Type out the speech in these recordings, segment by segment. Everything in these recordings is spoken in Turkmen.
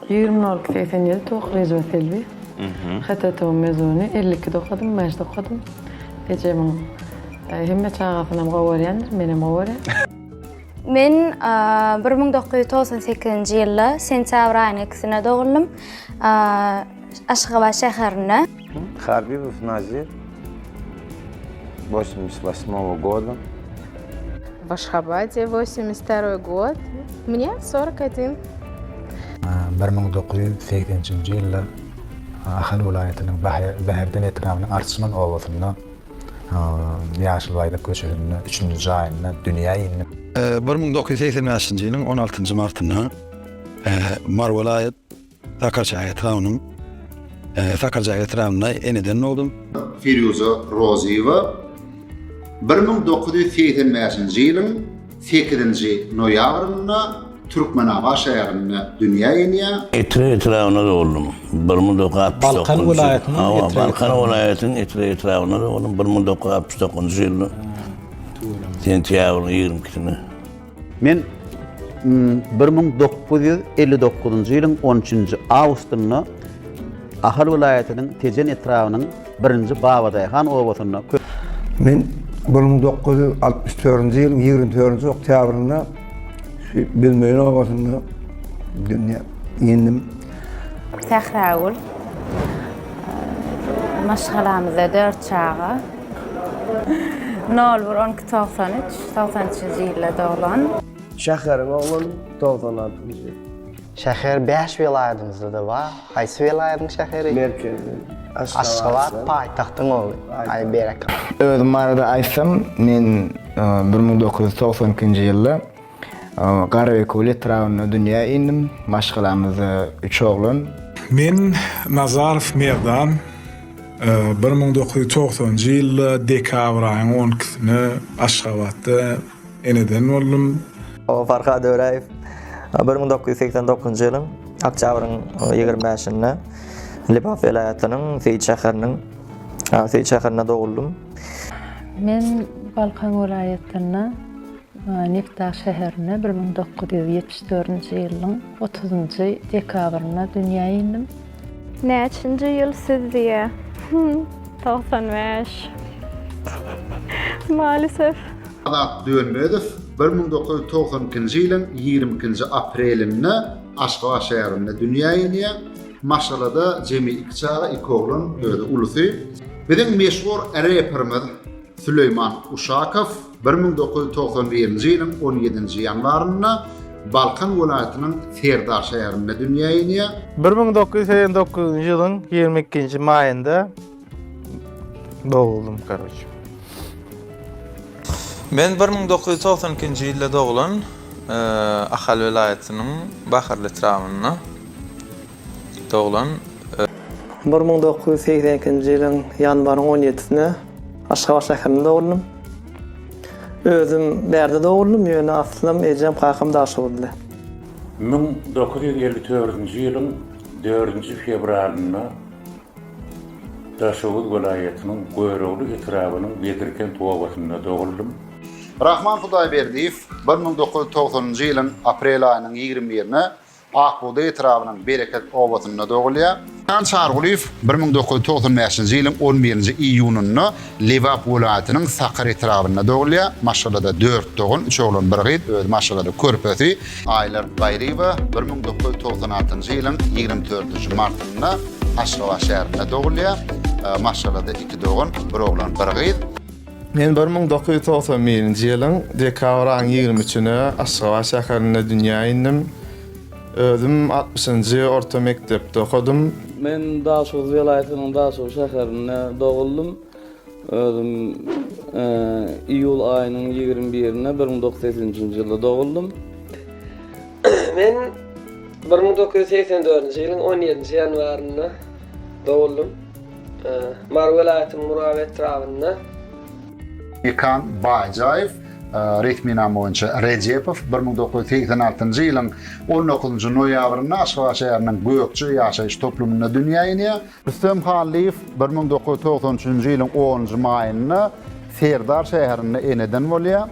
20 02 87 Tohlyjowa Selbi. HTTU mezuny, 52-de okadym, 5-de okadym. Ejemiň hemme çagasynam gowy görýändir, menem gowy görýän. Men 1998-nji ýylda sentýabr aýynyň ikisinde doguldym. Aşgabat şäherinde. Habibow Nazir, 88 года. В Ашхабаде 82 год. Мне 41. 1983-nji ýylda Ahal welaýatynyň Bäherden etrabynyň Arçman obasynda Ýaşyl baýdak köçesinde üçünji jaýynda dünýä indim. 1985-nji ýylyň 16-njy martynda Mary welaýat Sakarçäge etrabynyň Sakarçäge etrabynda eneden dogdum. Firuza Rozyýewa 1985-nji ýylyň sekizinji noýabrynda Türkmenabat şäherinde dünýä inýär. Etrek etrabynda doguldym. 1969 Balkan welaýatynyň Hawa, Etrek Balkan welaýatynyň Etrek etrabynda doguldym. 1969-njy ýylda sentýabryň 22-sinde. Men 1959-njy ýylyň on üçünji awgustynda Ahal welaýatynyň Tejen etrabynyň birinji Babadaýhan obasynda kö. Men 1964-nji ýylyň 24-nji oktýabrynda şu Büzmeýin obasynda dünýä indim. Sähragül. Maşgalamyzda dört çaga. Nol bir on iki 93, 93-nji ýylda doglan. Şäheriň oglany, 96-njy ýyl. Şäher bäş welaýatymyzda-da bar. Haýsy welaýatyň şäheri? Merkezi. Aşgabat paýtagtyň ogly. Aý berekella. Özüm barada aýtsam, men 1992-nji ýylda Garabekewül etrabynda dünýä indim. Maşgalamyzda üç oglan. Men Nazarow Merdan, 1990-njy ýylda dekabr aýyň on ikisine Aşgabatda eneden boldum. Farhad Öräýew 1989-njy ýylyň oktýabryň 25-inde Lebap welaýatynyň Seýit şäheriniň Seýit şäherinde doguldym. Men Balkan welaýatynda Nebitdag şäherinde 1974-nji ýylyň otuzynjy dekabrynda dünýä indim. Näçinji ýyl siz diýä? 95. Maalesef. Azat Dönmezow 1992-nji ýylyň 22-nji aprelinde Aşgabat şäherinde dünýä inýär. Maşgalada jemi iki çaga, iki oglan, özi ulusy. Biziň meşhur reperimiz Süleýman Uşakow 1991-nji ýylyň 17-nji ýanwarynda Balkan welaýatynyň Serdar şäherinde dünýä inýär. 1989-njy ýylyň 22-nji maýynda doguldym, karoç. Men 1992-nji ýylda doglan, Ahal welaýatynyň Baharly etrabynda doglan. 1982-nji ýylyň ýanwaryň on ýedisine Aşgabat şäherinde doguldym. Özüm bärde doguldym, ýöne aslym ejem, kakam Daşoguzly. 1954-nji ýylyň dördünji fewralynda Daşoguz welaýatynyň Görogly etrabynyň Bedirkent obasynda doguldym. Rahman Hudaýberdiýew 1990-njy ýylyň aprel aýynyň 21-ine Akbugdaý etrabynyň Bereket obasynda dogulýar. Mekan Çargulyýew 1995-nji ýylyň on birinji iýunynda Lebap welaýatynyň Sakar etrabynda dogulýar. Maşgalada dört dogan, üç oglan, bir gyz, özi maşgalada körpesi. Aýlar Baýryýewa 1996-njy ýylyň 24-nji martynda Aşgabat şäherinde dogulýar. Maşgalada iki dogan, bir oglan, bir gyz. Men 1991-nji ýylyň dekabr aýyň 23-üne Aşgabat şäherinde dünýä indim. Özüm altmyşynjy orta mekdepde okadym. Men Daşoguz welaýatynyň Daşoguz şäherinde doguldym. Özüm iýul aýynyň 21-inde 1983-nji ýylda doguldym. Men 1984-nji ýylyň 17-nji ýanwarynda doguldym. Mary welaýatynyň Murgap etrabynda. Mekan Baýjaýew, resminama boýunça Rejepow, 1986-njy ýylyň 19-njy noýabrynda Aşgabat şäheriniň Gökje ýaşaýyş toplumynda dünýä inýär. Rüstem Hallyýew 1993-nji ýylyň onunjy maýynda Serdar şäherinde eneden bolýar.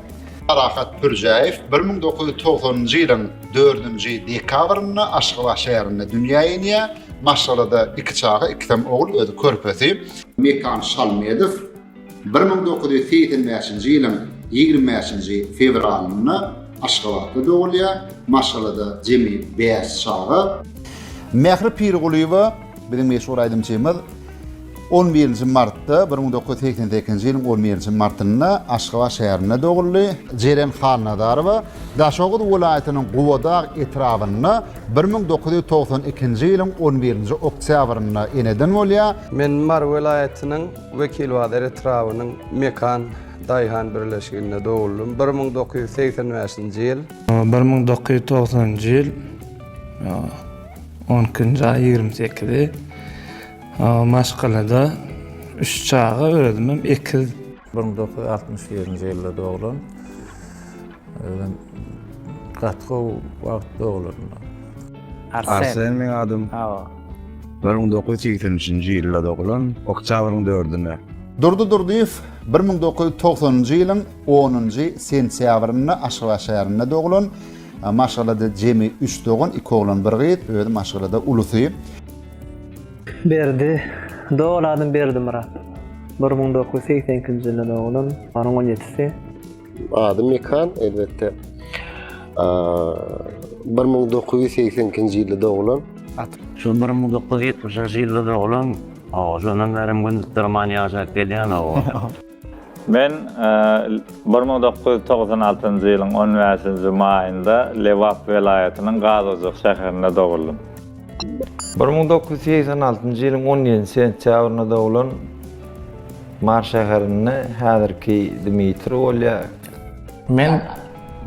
Parahat Pürjäýew 1990-njy ýylyň dördünji dekabrynda Aşgabat şäherinde dünýä inýär. Maşgalada iki çaga, ikisem ogul, özi körpesi. Mekan Şalmedow 1985-nji ýylyň 25-nji fewralynda Aşgabatda dogulýar. Maşgalada jemi bäş çaga. Mähri Pirgulyýewa biziň meşhur aýdymçymyz on birinji martda, 1988-nji ýylyň on birinji martynda Aşgabat şäherinde doguldy. Jeren Halnazarowa Daşoguz welaýatynyň Gubadag etrabynda 1992-nji ýylyň on birinji oktýabrynda eneden bolýar. Men Mary welaýatynyň Wekilbazar etrabynyň Mekan daýhan birleşiginde doguldym. 1985-nji ýyl. 1990-njy ýyl on ikinji aý 28-i. Maşgalada üç çaga, özümem ekiz. 1961-nji ýylda doglan. Özüm gaty gowy wagt doglan. Arsen meň adym. Hawa. 1983-nji ýylda doglan, oktýabryň dördünde. Durdy Durdyýew 1990-njy ýylyň onunjy sentýabrynda Aşgabat şäherinde doglan. Maşgalada jemi üç dogan, iki oglan, bir gyz, özi maşgalada ulusy. Berdi. Doly adym Berdimyrat. 1982-nji ýylda doglan, onuň on ýedisi. Adym Mekan, elbetde. 1982-nji ýylda doglan. Şu 1970-nji ýylda doglan. Hawa, şondan bärem gündükdirman ýaşap gelýän hawa. Men 1996-njy ýylyň on bäşinji maýynda Lebap welaýatynyň Gazojak şäherinde doguldym. 1986-njy ýylyň on ýedinji sentýabrynda doglan Mary şäherinde häzirki Dmitriý bolýar. Men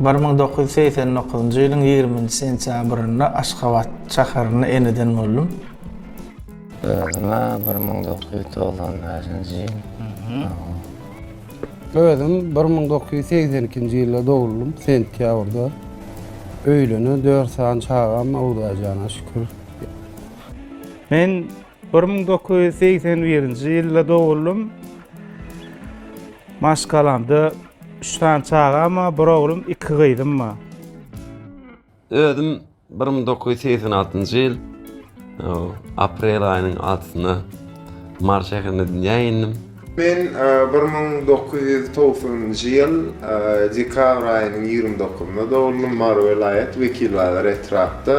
1989-njy ýylyň ýigriminji sentýabrynda Aşgabat şäherinde eneden boldum. Özüm-ä 1995-nji ýyl. Özüm 1982-nji ýylda doguldym, sentýabrda. Öýlenen, dört sany çagam bar, Hudaýjana şükür. Men 1981-nji ýylda doguldym. Maşgalamda üç sany çagam bar, bir oglum, iki gyzym bar. Özüm 1986-njy ýyl aprel aýynyň altysynda Mary şäherinde dünýä indim. Men 1990-njy ýyl dekabr aýynyň 29-ynda doguldym, Mary welaýat, Wekilbazar etrapda.